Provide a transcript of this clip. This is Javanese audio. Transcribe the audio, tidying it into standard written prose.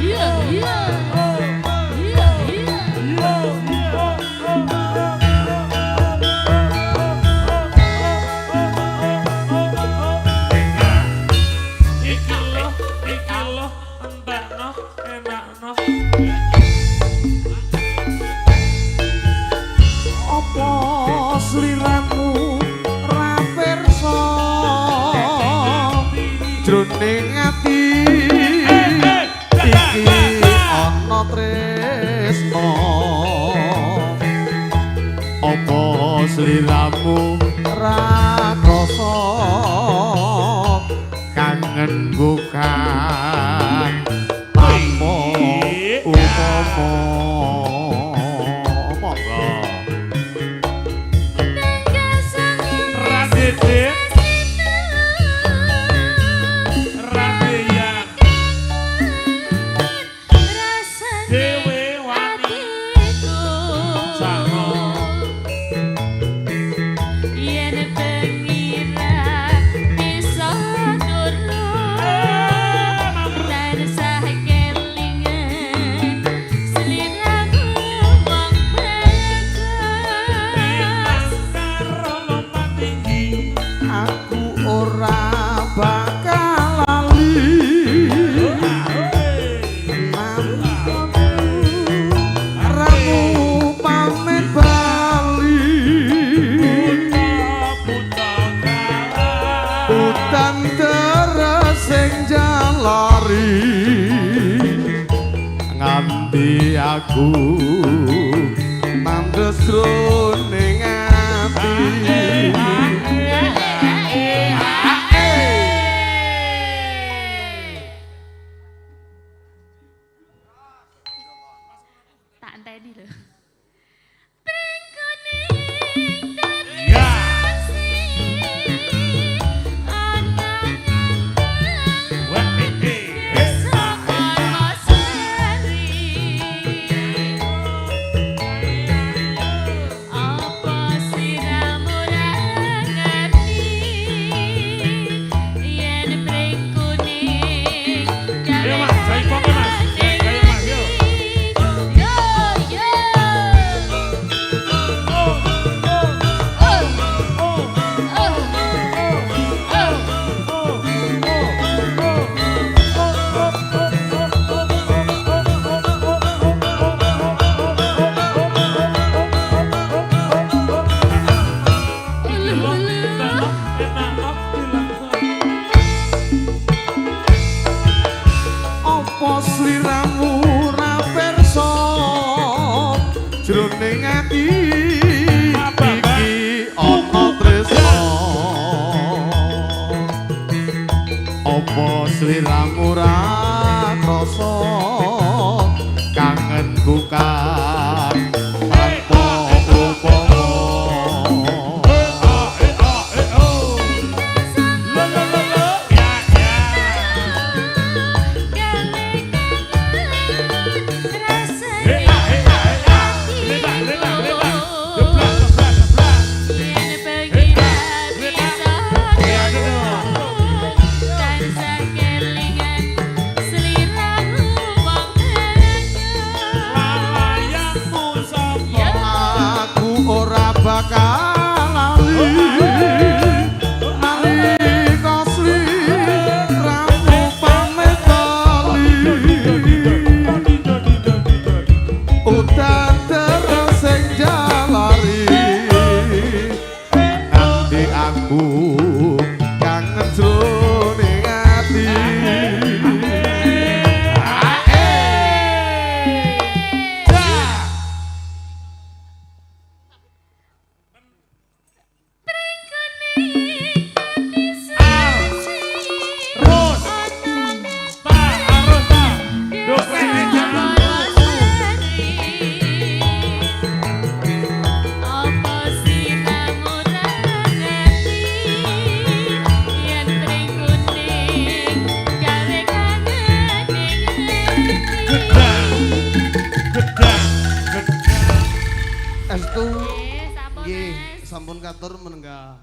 Iya, iya. Iya, iya. Iki lo, iki lo, entekno, enakno. Apa sliramu ra pirsa jroning ati iki ana tresna? Apa sliramu Ra krasa kangen bukan tanpa upama? Monggo. Radede, Radeya, dewe wani, Sano. Yen bengi ra bisa turu, tansah kelingan sliramu wong bagus. Karo lompat tinggi. Aku ora bakal lali ramu pamit bali. Buta kalah. Udan deres sing jalari nganti aku nandes jroning ati. Tak enteni lho. Pring kuning dadi saksi ana Wah, eh, eh, eh. saka seri. Apa sliramu ra ngerti yen pring kuning Ayo, Mas, jaipongnya, Mas. Ayo, Mas, yo. Yo yo. Oh, oh, Oh, oh, oh, oh, oh. oh, oh, oh, oh, oh, oh, oh, Ulu ulu. Enakno, dilakoni. Apa sliramu ra pirsa jroning ati iki ana tresna? Apa sliramu Ra krasa kangen bukan tanpa upama? Eh, ah, eh, ah, eh, oh. Lo, lo, lo, lo. Ya, ya. Gawe kangen rasane Eh, ah, eh, ah, eh, ah. Letak, letak, letak. Jeblak, jeblak, jeblak. Yen bengi ra bisa turu, tansah kelingan sliramu wong bagus. Lalayan. Estu Nggih, sampun nggih Mas. sampun katur menenggah.